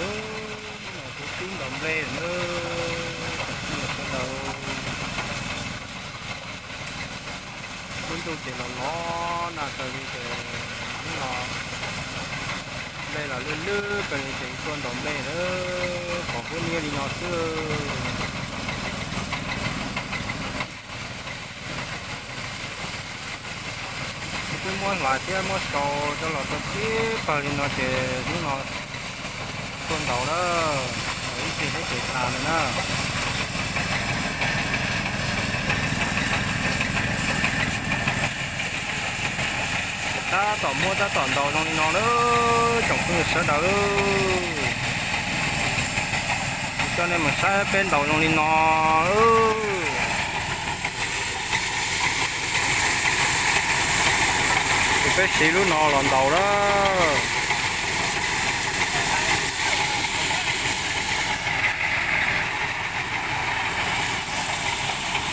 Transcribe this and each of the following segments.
Hnub no kuv twb ntaus nplej lawm na, tsoom phooj ywg sawv daws. Lub ntuj ces los los nag kawg li ces hnub no nplej los lwj lwj kawg li ces tuaj ntaus nplej na, pom huab niab li no xwb. Twb muab hlais thiab muab sau coj los rau tib pawg li no ces hnub no tuaj ntaus na, ntaus ib teg thiab ces tas lawm na. Tab tom muab tab tom ntaus zoo li no na, tsoom phooj ywg sawv daws. Kuv coj nej mus saib peb ntaus zoo li no. Ces peb siv lub no los ntaus na.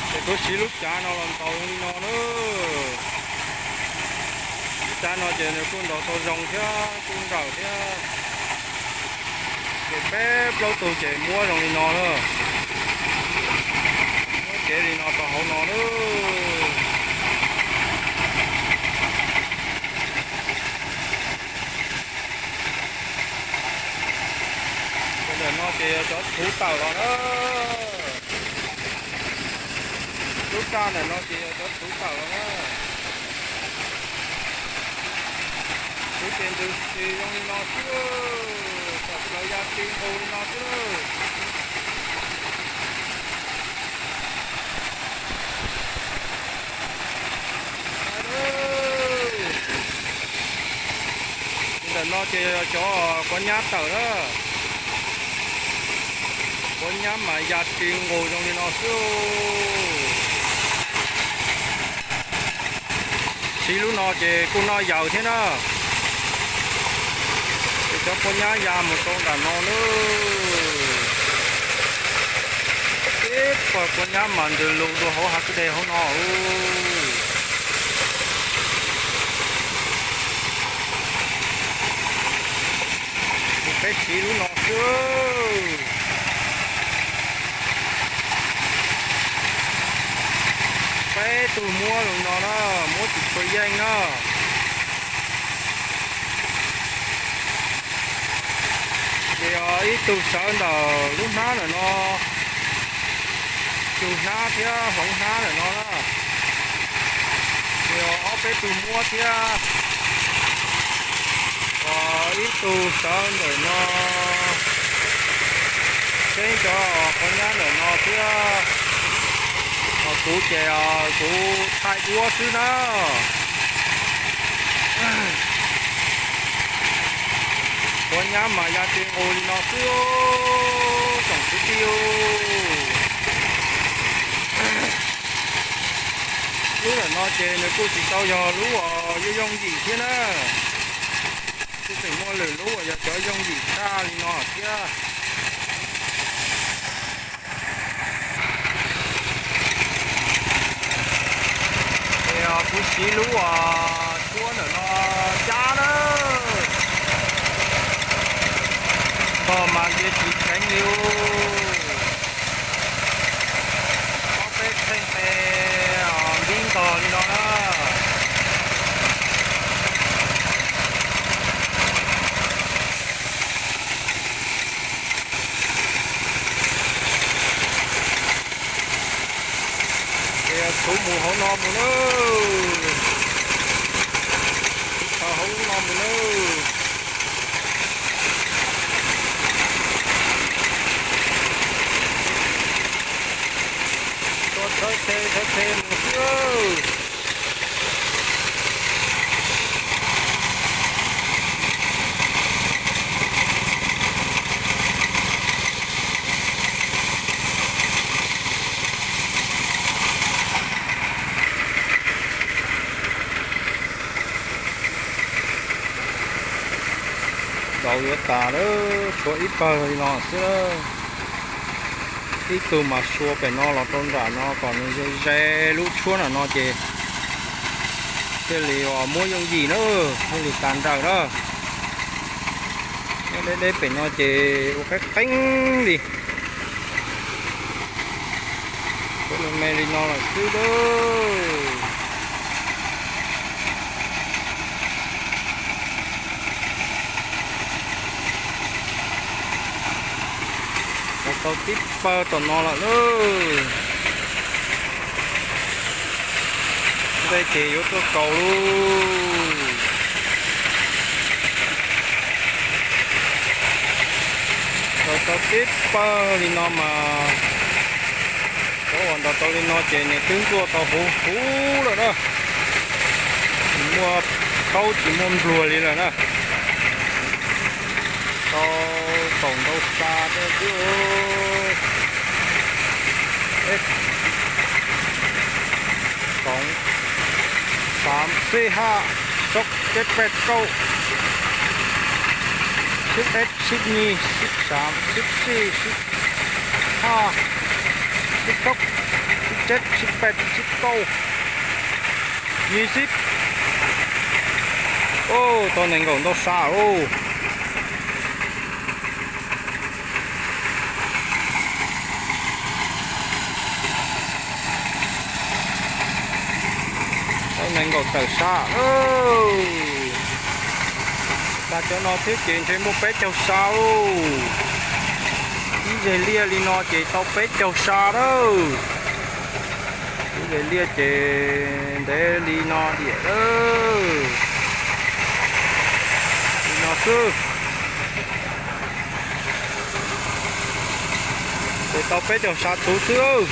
Ces kuv siv lub cav no los ntaus zoo li no na. Lub cav no ces nws kuj ntaus tau zoo thiab kuj nrawm thiab. Ces peb plaub tug ces muab zoo li no na. Muab cev li no rau hauv no na. Ntawm no ces yog cov thuv tawm los na. Lub raj ntawm no ces yog cov thuv tawm los na. Kuv ces ntws tis zoo li no xwb, tawm plaws ya ti nqus li no xwb. Ntawm no ces yog cov quav nyab tawm na. Quav nyab mas ya ti nqus zoo li no xwb. Siv lub no ces kuj noj yaws thiab na. Ces cov quav nyab ya mus rau nram no na. Ib pawg quav nyab mas ntws lus rau hauv hav kwj deg hauv no. Ces peb siv lub no xwb. Peb tug muab zoo no na, muab tsis tshua yeej na. Ces ib tug sawv ntawm lub hnab ntawm no, cug hnab thiab hloov hnab ntawm no na. Ces ob peb tug muab thiab. Ib tug sawv ntawm no, tseeb cov quav nyab ntawm no thiab. Kuv ces kuv thaij duab xwb na. Quav nyab mas ya ti nqus li no xwb, tsoom kwv tij. Lub ntawm no ces nws kuj tsis tau yog lub uas yooj yooj yim thiab na. Kuj tseem muaj lwm lub uas yog cov yooj yim tshaj li no thiab. Ces kuv siv lub uas tshuab ntawm no cab na. Ntog mas ntsia tsis kheev li. Ob peb txheej pe npib ntog li no na. Ces txhuv mus hauv no mus na. Txhuv hauv no mus na. Tso tshawv tshe tshawv tshe mus xwb. Ntaus yuav tas lawm, tshuav ib pawg li no xwb. Ib tug mas sua pem no los rau nram no kom nws ze ze lub tshuab nram no ces thiaj li muab yooj yim na, thiaj li tas nrawm na. Deb deb pem no ces ua qeeb qeeb li. Peb me me li no lawm xwb lauj. Rau tau tib pawg tom no lawm lauj. Ntej ces yuav tuaj kaus lauj. Rau tau tib pawg li no mas, cov uas nrog tau li no ces nws twb ntxuaj tau huv huv lawm na. Tsis muaj khaub tsis muaj npluag li lawm na. Tau kaum ntau sa thiab xwb. Ib, xov, xav, xib, haj, xub, ceb, peb, kaum, xib ib, xib nyig, xib xav, xib xij, xib haj, xib xub, xib ceb, xib peb, xib kaum, yim xib. Tau nees nkaum ntau sa lauj. Tau nees nkaum tawm sa. Tag cov no thiab ces ntshe muaj peb caug sa lauj. Ib zeg liaj li no ces tau peb caug sa lawm. Ib zeg liaj ces ntev li no diam lawm. Li no xwb. Ces tau peb caug sa txuv xwb.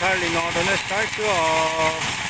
Thaij li no rau nej saib xwb os.